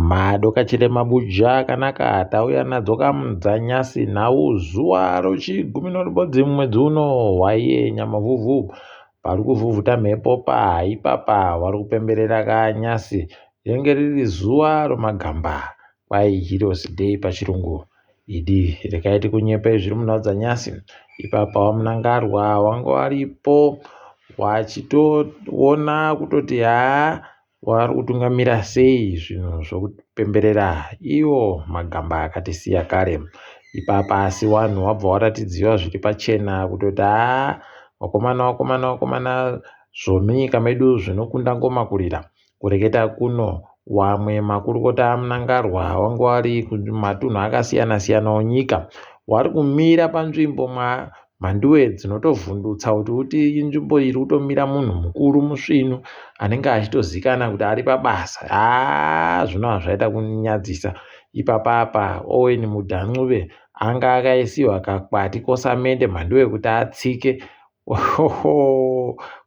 Madokachire mabuja akanaka tauya nadzo kamudzanyasi nhau zuva rochigumi norubodzi mumwedzi uno waiye nyamavhuvhu pari kuvhuvhuta mhepo pa ipapa vari kupemberera kanyasi rinenge riri zuva romagamba kwai heroes day pachirungu idi regai tikunyepe zviri munhau dzanyasi ipapa wamunangarwa wanga waripo wachitoona kutoti haa Vari kutungamira sei zvinhu zvokupemberera iwo magamba akatisiya kare ipapa asi wanhu wabva waratidziwa zviri pachena kutoti haa vakomana vakomana vakomana zvomunyika medu zvinokunda ngoma kurira kureketa kuno wamwe makurukota amunangarwa wange wari kumatunhu akasiyana siyana onyika wari kumira panzvimbo Mhanduwe dzinotovhundutsa kuti uti inzvimbo iri kutomira munhu mukuru musvinu anenge achitozikana kuti ari pabasa haa zvinova zvaita kunyadzisa ipapa apa Owen Mudhancube anga akaisiwa kakwati kosamende Mhanduwe kuti atsike ohoho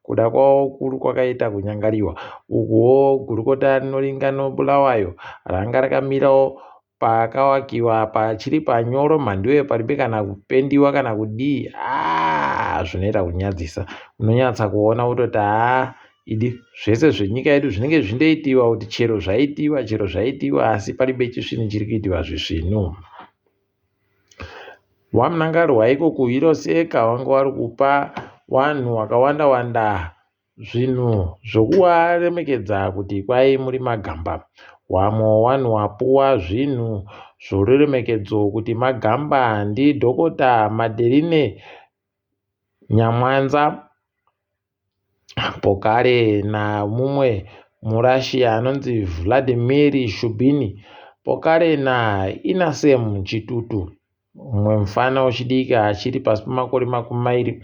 kuda kwavo kuru kwakaita kunyangariwa ukuwo gurukota rinoringa noBulawayo ranga rakamirawo Paakawakiwa pachiri panyoro mhanduwe paribe kana kupendiwa kana kudii haa zvinoita kunyadzisa unonyatsa kuona wototi haa idi zvese zvenyika yedu zvinenge zvindoitiwa kuti chero zvaitiwa chero zvaitiwa asi paribe chisvinu chiri kuitiwa zvisvinu wamunangarwa iko kuhiroseka wanga wari kupa wanhu wakawanda wanda Zvinhu zvokuwaremekedza kuti kwai muri magamba. Wamwe wanhu wapuwa zvinhu zvoruremekedzo kuti magamba ndiDhokota Madeline Nyamwanza Pokare namumwe muRussia anonzi Vladimir Shubini Pokare naInasem Chitutu. Mumwe mufana wechidiki achiri pasi pemakore 20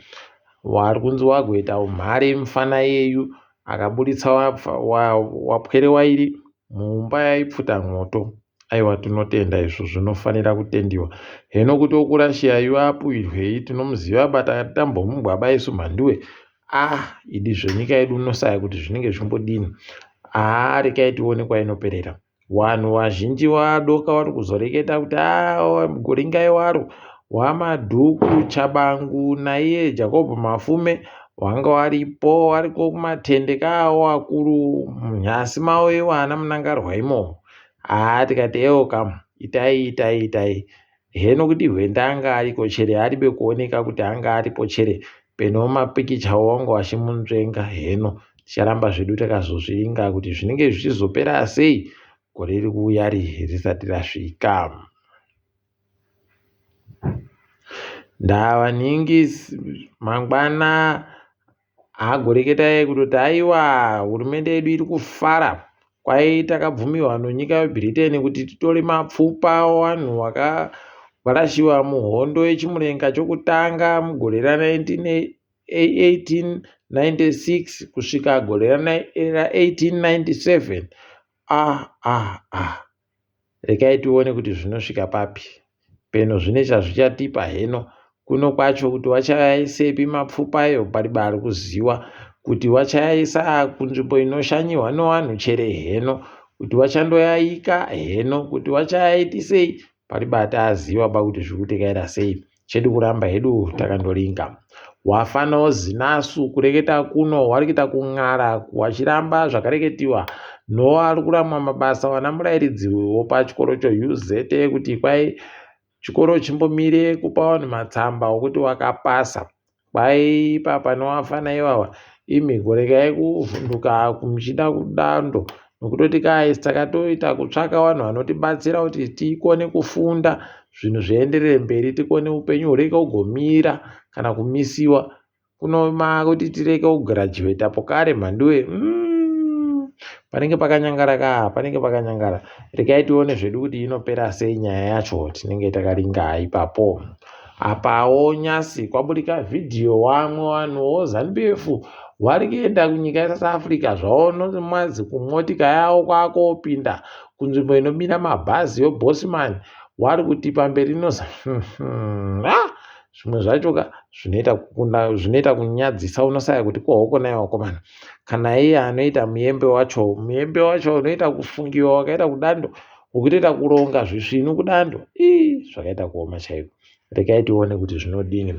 wari kunzi wagoita umhare mufana iyeyu akaburitsa wapwere wairi mumba yaipfuta mwoto. Aiwa tinotenda izvo zvinofanira kutendiwa. Heno kuti okurashiya yu apuirwei tinomuziva but tambomumbwaba isu mhanduwe. Ah idi zvenyika yedu unosaya kuti zvinenge zvimbodini. Ah rekai tione kwainoperera. Wanhu wazhinji wadoka wari kuzoreketa kuti aa Goringai waro waMadhuku Chabangu naiye Jacob Mafume wanga waripo wariko kumatende kaawo akuru munyasi mavo iwo ana Munangarwa imomo. Haa tikati ewo kamu itai itai itai Heno kuti hwende anga ariko chere aribe kuoneka kuti anga aripo chere peno mapikicha wangu achimunzvenga heno ticharamba zvedu takazozviringa kuti zvinenge zvichizopera sei gore riri kuuya ri risati rasvika. Ndava nhingi mangwana Agoreketa iye kutoti aiwa hurumende yedu iri kufara kwai takabvumiwa nonyika yeBritain kuti titore mapfupa avanhu vakarashiwa muhondo yechimurenga chokutanga mugore ra1896 kusvika gore ra1897 ah ah ah Rekai tione kuti zvinosvika papi. Peno zvine chazvichatipa heno. Kuno kwacho kuti wachayaisepi mapfupa ayo paribe ari kuziwa. Kuti wachayaisa kunzvimbo inoshanyiwa nowanhu chere heno. Kuti wachandoyaika heno. Kuti wachayaitisei paribe ati aziwa ba kuti zviri kutekaira sei. Chedu kuramba hedu takandoringa. Wafano zinasu kureketa kuno wari kuita kun'ara wachiramba zvakareketiwa noari kuramwa mabasa wana murairidzi wopachikoro choUZ kuti kwai chikoro chimbomire kupa vanhu matsamba okuti wakapasa. Kwai ipapa nowafana iwawa imhiko regai kuvhunduka muchida kudando nokutoti kai takatoita kutsvaka vanhu vanotibatsira kuti tikone kufunda zvinhu zvienderere mberi tikone upenyu hurege kugomira kana kumisiwa kunoma kuti tirege kugraduata pokare mhanduwe mm, panenge pakanyangara ka panenge pakanyangara regai tione zvedu kuti inopera sei nyaya yacho tinenge takaringa ipapo Apawo nyasi kwaburika vhidhiyo wamwe wanhu wo ZanuPF wari kuenda kunyika yeSouth Africa zvavo nomazi kumotika yawo kwakopinda kunzvimbo inomira mabhazi yoBosman wari kuti pamberi no ah! Zvimwe zvacho ka zvinoita kukunda zvinoita kunyadzisa unosaya kuti ko hoko naye wakomana. Kana iye anoita muyembe wacho, muyembe wacho unoita kufungiwa wakaita kudando, ukutoita kuronga zvisvinu kudando. Ii zvakaita kuoma chaiko. Regai tione kuti zvinodini.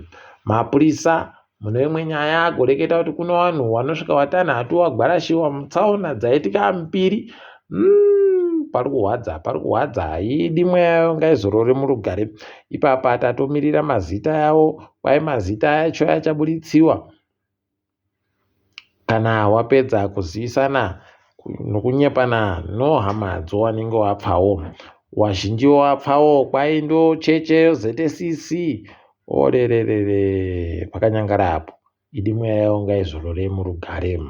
Mapurisa Mune imwe nyaya agoreketa kuti kuno vanhu vanosvika vatanhatu vagwarashiwa mutsaona dzaitika mbiri. Pari kuhwadza, pari kuhwadza. Haidi mweya yayo ngaizorore murugare. Ipapa tatomirira mazita yavo, kwai mazita acho achaburitsiwa kana wapedza kuzivisana nokunyepana nohama dzowanenge wapfawo. Wazhinji wapfawo kwai ndocheche ZCC Orererere pakanyangara apo. Idi mweya yavo ngaizorore murugare.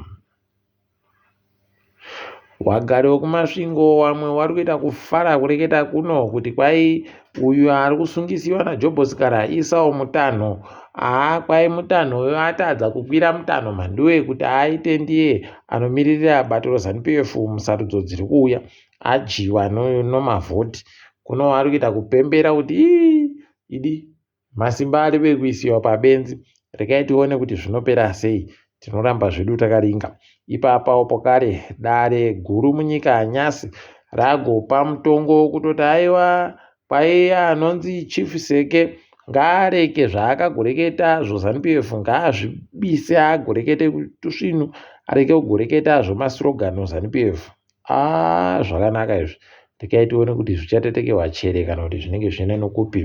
Wagari wekuMasvingo wamwe wari kuita kufara kureketa kuno kuti kwai uyu ari kusungisiwa naJobho Sikhala isawo mutanho. Haa kwai mutanho uyo atadza kukwira mutanho mhanduwe kuti aite ndiye anomiririra bato reZanu PF musarudzo dziri kuuya. Adyiwa nomavhoti. Kuno wari kuita kupembera kuti ii Idi masimba aripo ekuisiwa pabenzi regai tione kuti zvinopera sei tinoramba zvedu takaringa ipapawo pokare dare guru munyika nyasi ragopa mutongo wekutoti aiwa kwaiya anonzi chief seke ngaareke zvaakagoreketa zvozanup f ngaazvibise agorekete tusvinu areke kugoreketa zvomaslogan ozanup f Haa zvakanaka izvi. Regai tione kuti zvichatetekewa chere kana kuti zvinenge zvichienda nokupi.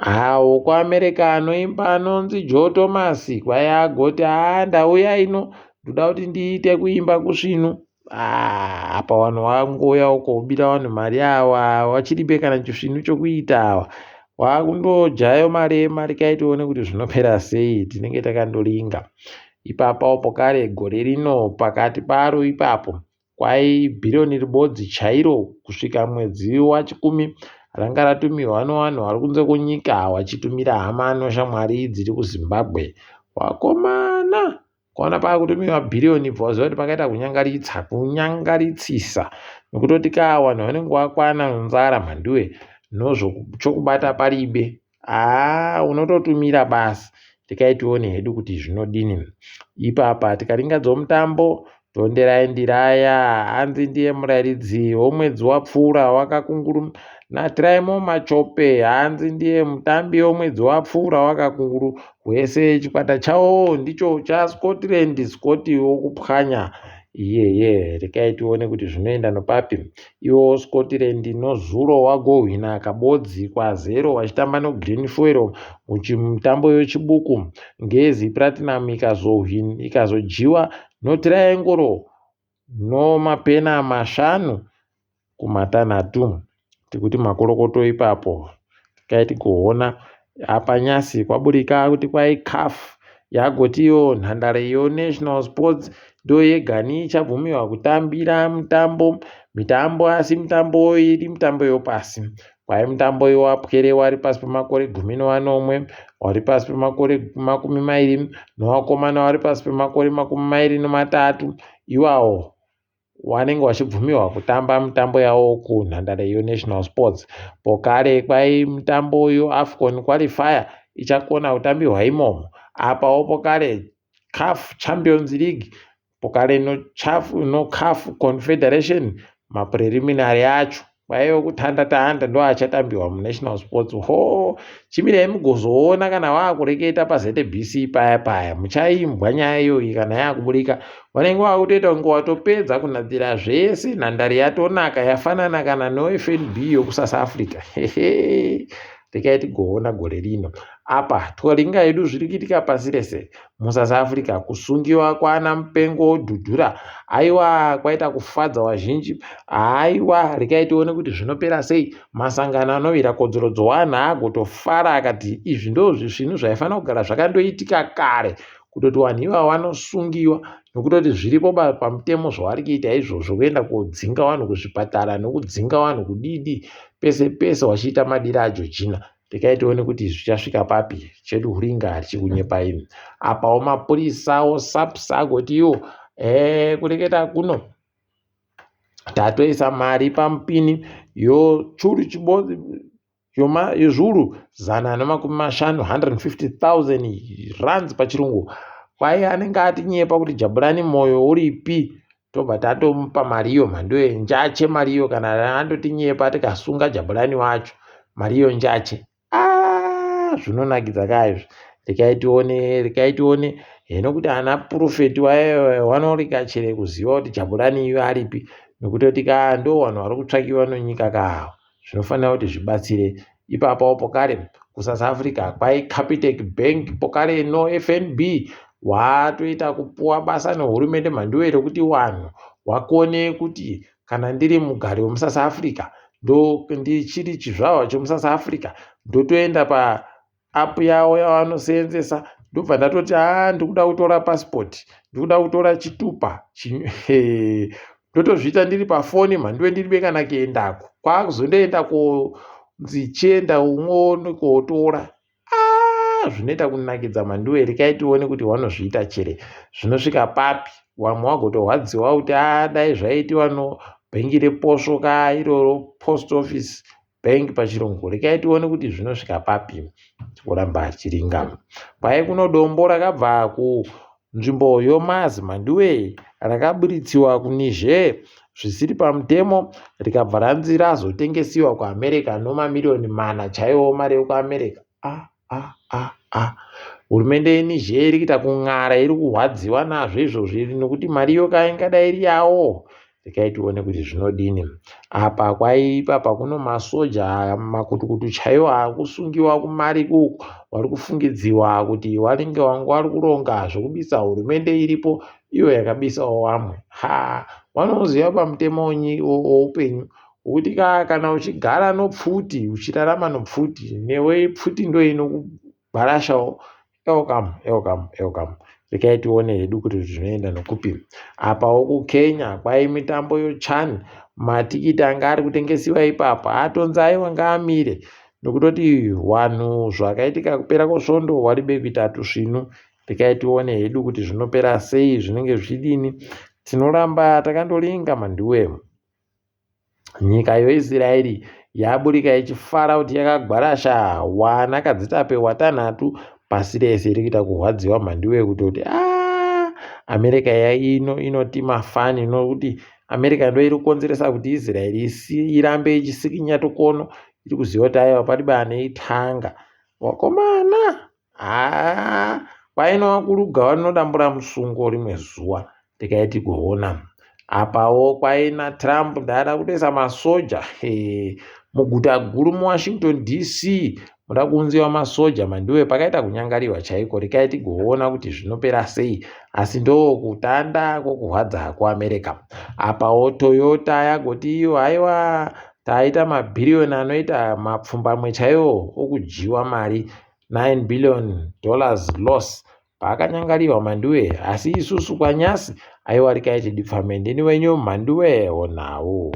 Haa wekuAmerica anoimba anonzi Joe Thomas kwai agoti haa ndauya ino ndoda kuti ndiite kuimba kusvinu. Haa apa vanhu vangouya uko kubira vanhu mari awa vachiripe kana chisvinu chokuita awa. Wakundojayo marema regai tione kuti zvinopera sei tinenge takandoringa. Ipapawo pokare gore rino pakati paro ipapo kwai bhiriyoni ribodzi chairo kusvika mwedzi waChikumi ranga ratumirwa nevanhu vari kunze kwenyika vachitumira hama noshamwari dziri kuZimbabwe. Vakomana ukaona pakutumirwa bhiriyoni ibva waziva kuti pakaita kunyangaritsa kunyangaritsisa nokutoti ka vanhu vanenge vakwana nzara mhanduwe nozvochokubata paribe. Haa unototumira basi rekai tione hedu kuti zvinodini. Ipapa tikaringa dzomutambo Tonderai Ndiraya hanzi ndiye murairidzi womwedzi wapfuura wakakunguru naTraimo Machope hanzi ndiye mutambi womwedzi wapfuura wakakunguru wese chikwata chawo ndicho chaScotland Scott wokupwanya iyeye rekai tione kuti zvinoenda nopapi Iwo Scotland nozuro wagohwina kabodzi kwazero vachitamba noGreen Fuel muchimutambo yochibuku. Ngezi Platinum ikazodyiwa noTriangle nomapena mashanu kumatanhatu. Tikuti makorokoto ipapo. Regai tigoona apa nyasi kwaburika kuti kwai CAF yagoti iyo nhandare yoNational Sports ndoyegani ichabvumirwa kutambira mutambo mitambo asi mitambo iri mitambo yopasi kwai mutambo yowapwere wari pasi pemakore 17 wari pasi pemakore 20 nowakomana wari pasi pemakore 23 iwawo wanenge wachibvumirwa kutamba mitambo yavo kunhandare yeNational Sports. Pokare kwai mitambo yeAfcon qualifier ichakona kutambirwa imomo. Apawo pokare CAF Champions League pokare noCAF Confederation mapreliminary acho kwaive kutanda tanda ndoachatambiwa munational sports ho chimirai mugozoona kana waakureketa pazbc paya paya muchaimbwa nyaya iyoyi kana yakuburika vanenge vakutoita kunge watopedza kunadzira zvese nhandare yatonaka yafanana kana nofnb yokusouth africa hehe rekai tigoona gore rino apa twaringa yedu zviri kuitika pasi rese muSouth Africa kusungiwa kwana mupengo Dudula aiwa kwaita kufadza vazhinji aiwa rekai tione kuti zvinopera sei masangano anovira kodzero dzowanhu agotofara akati izvi ndo zvisvinu zvaifanira kugara zvakandoitika kare kutoti vanhu ivavo vanosungiwa nokutoti zviripo pamutemo zvavari kuita izvozvo kuenda kodzinga vanhu kuzvipatara nokudzinga vanhu kudidi pese pese vachiita madira aJojina Rekai tione kuti zvichasvika papi. Chedu huringa hatichikunyepai. Apawo mapurisa wo SAPS agoti iwo eh kureketa kuno tatoisa mari pamupini yochuru chibodzi. yezviuru 150, 150,000 rands pachirungu. Kwai anenge atinyepa kuti Jabulani Moyo uripi, tobva tatomupa mariyo mhanduwe njache mariyo. Kana andotinyepa tikasunga Jabulani wacho, mariyo njache. Ah, zvinonakidza kaa izvi. Rekai tione, rekai tione hino kuti ana purofeti wanorika chere kuziva kuti Jabulani iyo aripi, nokutoti kaa ndo vanhu vari kutsvakiwa nonyika kaa. Zvinofanira kuti zvibatsire ipapawo. Pokare kuSouth Africa kwai Capitec Bank pokare no FNB watoita kupuwa basa nehurumende mhanduwe rekuti vanhu wakone kuti kana ndiri mugari wemuSouth Africa, ndo ndichiri chizvarwa chemuSouth Africa, ndotoenda pa app yavo yavanoseenzesa, ndobva ndatoti haa, ndikuda kutora pasipoti, ndikuda kutora chitupa, ndotozviita ndiri pafoni mhanduwe, ndiribe kana kuendako, kwakuzondoenda konzi chienda umwe kotora. Ah, zvinoita kunakidza mhanduwe. Rekai tione kuti vanozviita chere zvinosvika papi. Vamwe vagotorwadziwa kuti a dai zvaitiwa nobhengi reposvo ka iroro, Post Office Bank pachirungu. Rekai tione kuti zvinosvika papi, kuramba chiringa. Kwai kuno dombo rakabva kunzvimbo yoMars mhanduwe rakaburitsiwa kuNiger zvisiri pamutemo, rikabva ranzi razotengesiwa kuAmerica nomamiriyoni 4 chaiwo mari yekuAmerica. Ah, ah, ah, ah. Hurumende yeNiger iri kuita kun'ara, iri kurwadziwa nazvo izvozvi nekuti mari iyo kaingadai iri yawo. Rekai tione kuti zvinodini. Apa kwai ipapa kuno masoja makutukutu chaiwo akusungiwa kumari kuku, vari kufungidziwa kuti vanenge vanga vari kuronga zvekubisa hurumende iripo iyo yakabisawo vamwe. Ha, vanoziva pamutemo woupenyu wekuti kana uchigara nopfuti, uchirarama nopfuti, newe pfuti ndo inokugwarashawo. Welcome, welcome, welcome. Rekai tione hedu kuti zvinoenda nokupi. Apawo kuKenya kwai mitambo yoCHAN, matikiti anga ari kutengesiwa ipapa atonzi aiwa ngaamire, nokutoti vanhu zvakaitika kupera kwesvondo waribe kuita tusvinu. Rekai tione hedu kuti zvinopera sei, zvinenge zvichidini. Tinoramba takandoringa mhanduwe. Nyika yoIsraeri yaburika ichifara kuti yakagwarasha wana kadzitape watanhatu. Pasi rese iri kuita kurwadziwa mhanduwe kutoti a America yaino inoti mafani, nokuti America ndo iri kukonzeresa kuti Israeri irambe ichisikinya tukono. Iri kuziva kuti aiwa padiba anoitanga wakomana. Haa, kwainova kuruga vanodambura musungo rimwe zuva tikaiti kuona. Apawo kwaina Trump ndaada kutoisa masoja muguta guru muWashington DC, muda kuunziwa masoja mandiwe, pakaita kunyangariwa chaiko. Rekai tigoona kuti zvinopera sei, asi ndokutanda kwokurwadza kuAmerica. Apawo Toyota yagoti iyo haiwa taita mabhiriyoni anoita mapfumbamwe chaiwo okudyiwa mari, 9 billion dollars loss paakanyangariwa mhanduwe. Asi isusu kwanyasi aiwa rekai tidipfame. Ndini wenyu mhanduwe onhau.